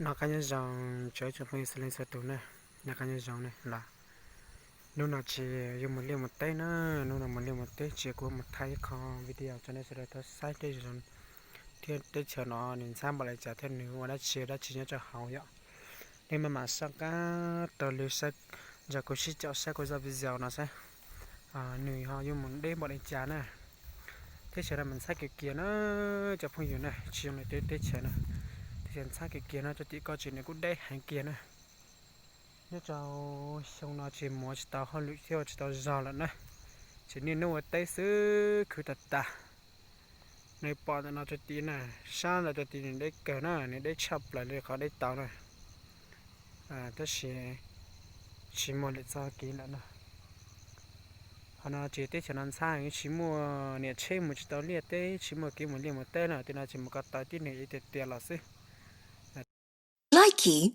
Noj qab nyob zoo tsoom phooj ywg txhua leej txhua tus na, noj qab nyob zoo na los. Hnub no tsis yuav mus liaj mus teb na, hnub no mus liaj mus teb tsis, kuv mus thaij ib qho video tso nej sawv daws tau saib tej zoo thiab teb chaws no nws ntxhab npaum li cas thiab nws ua dab tsi dab tsi nyob rau hauv yom. Nej maj mam soj qab rau lwm saib, nrog kuv sib caum saib kuv zaj video no saib nws ho yuav mus deb npaum li cas na. Teb chaws no mas ntxhab kiag kiag na, cov phooj ywg na, tsis zoo li teb chaws no. Teb chaws ntxhab kiag kiag no, txoj kev koj tsis nws kuj deb heev kiag na. Nyob rau xyoo no tsis muaj tsis tau hauj lwm thiab ua tsis tau zog lawm na, tsis niaj hnub ua teb xwb khwv tas tas. Nej pom ntawm no tso tid na, sab ntawm tso tid nws deb kawg na, nws deb tshaj plaws li qhov deb tau na. Tab sis tsis muaj lwm txoj kev lawm na. Qhov no ces teb chaws no ntxhab, tsis muaj niam tsheb mus tsis tau liaj teb, tsis muaj kev mus liaj mus teb na, tej no tsis mus ko taw tib neeg ib tiag tiag los xwb. Likey